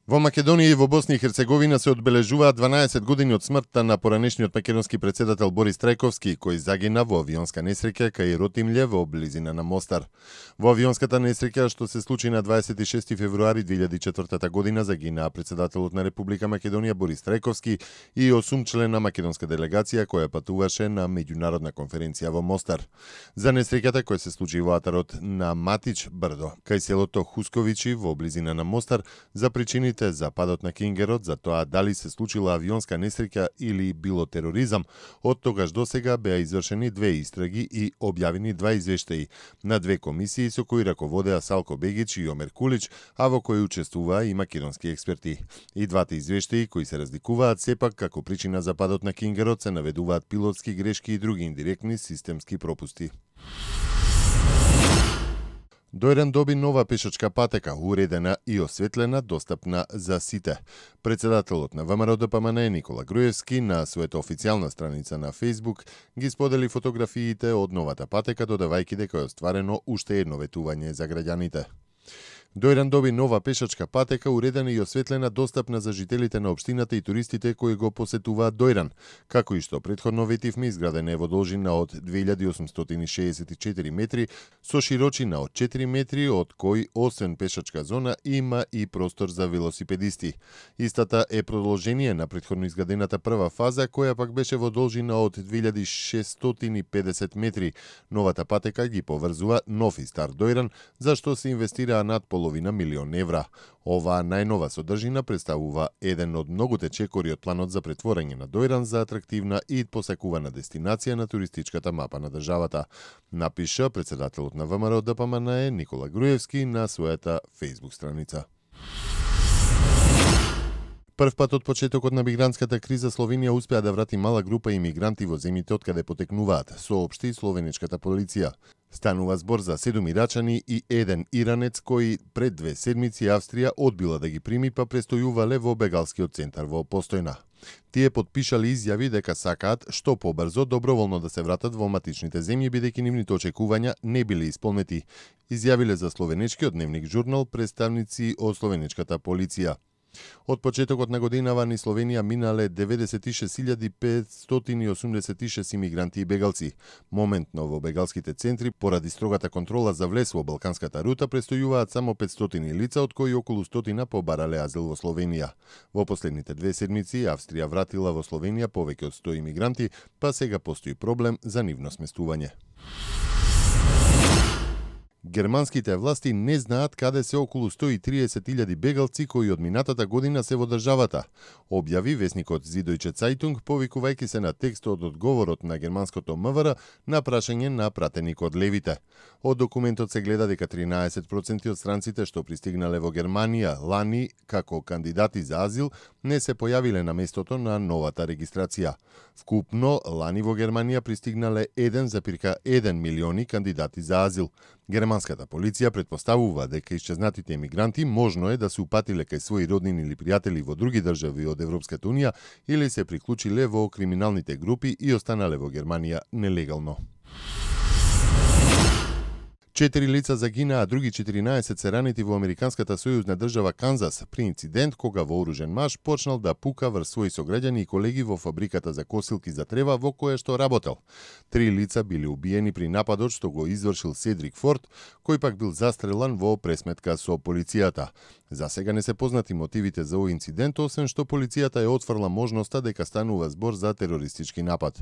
Во Македонија и во Босна и Херцеговина се одбележуваат 12 години од смртта на поранешниот македонски претседател Борис Трајковски, кој загина во авионска несреќа кај Ротимље во близина на Мостар. Во авионската несреќа што се случи на 26 февруари 2004 година загинаа претседателот на Република Македонија Борис Трајковски и 8 члена македонска делегација која патуваше на меѓународна конференција во Мостар. За несреќата која се случи во атарот на Матич брдо, кај селото Хусковичи во близина на Мостар, за причините за падот на Кингерот, за тоа дали се случила авионска несреќа или било тероризам, од тогаш до сега беа извршени 2 истраги и објавени 2 извештаи на 2 комисии со кои раководеа Салко Бегич и Омер Кулич, а во кои учествуваа и македонски експерти. И двата извештаи кои се разликуваат сепак како причина за падот на Кингерот се наведуваат пилотски грешки и други индиректни системски пропусти. Дојран доби нова пешачка патека, уредена и осветлена, достапна за сите. Председателот на ВМРО ДПМН Никола Груевски на својата официјална страница на Facebook ги сподели фотографиите од новата патека, додавајќи дека е остварено уште едно ветување за граѓаните. Дојран доби нова пешачка патека, уредена и осветлена, достапна за жителите на општината и туристите кои го посетуваат Дојран. Како и што претходно ветивме, изградена е во должина од 2864 метри, со широчина од 4 метри, од кои освен пешачка зона има и простор за велосипедисти. Истата е продолжение на претходно изградената прва фаза, која пак беше во должина од 2650 метри. Новата патека ги поврзува нов и стар Дојран, за што се инвестираа над половина милион евра. Оваа најнова содржина представува еден од многуте чекори од планот за претворање на Дојран за атрактивна и посекувана дестинација на туристичката мапа на државата, напиша председателот на ВМРО ДПМН Никола Груевски на својата Facebook страница. Прв пат од почетокот на мигрантската криза Словенија успеа да врати мала група имигранти во земјите од каде потекнуваат, соопшти словеничката полиција. Станува збор за 7 ирачани и 1 иранец кои пред 2 седмици Австрија одбила да ги прими, па престојувале во бегалскиот центар во Постојна. Тие потпишале изјави дека сакаат што побрзо доброволно да се вратат во матичните земји, бидејќи нивните очекувања не биле исполнети, изјавиле за словеничкиот дневник журнал представници од словеничката полиција. Од почетокот на годинава низ Словенија минале 96.586 имигранти и бегалци. Моментно во бегалските центри, поради строгата контрола за влез во балканската рута, престојуваат само 500 лица, од кои околу 100 побарале азил во Словенија. Во последните 2 седмици Австрија вратила во Словенија повеќе од 100 имигранти, па сега постои проблем за нивно сместување. Германските власти не знаат каде се околу 130.000 бегалци кои од минатата година се во државата, објави весникот Süddeutsche Zeitung, повикувајќи се на текстот од одговорот на германското МВР на прашање на пратеник од левите. Од документот се гледа дека 13% од странците што пристигнале во Германија лани како кандидати за азил не се појавиле на местото на новата регистрација. Вкупно, лани во Германија пристигнале 1,1 милиони кандидати за азил. Германската полиција претпоставува дека исчезнатите емигранти можно е да се упатиле кај своји роднини или пријатели во други држави од Европската унија или се приклучиле во криминалните групи и останале во Германија нелегално. 4 лица загинаа, а други 14 се ранети во американската сојузна држава Канзас при инцидент кога вооружен маж почнал да пука врз своји сограѓани и колеги во фабриката за косилки за трева во која што работел. 3 лица биле убиени при нападот што го извршил Седрик Форд, кој пак бил застрелан во пресметка со полицијата. За сега не се познати мотивите за овој инцидент, освен што полицијата е отфрла можноста дека станува збор за терористички напад.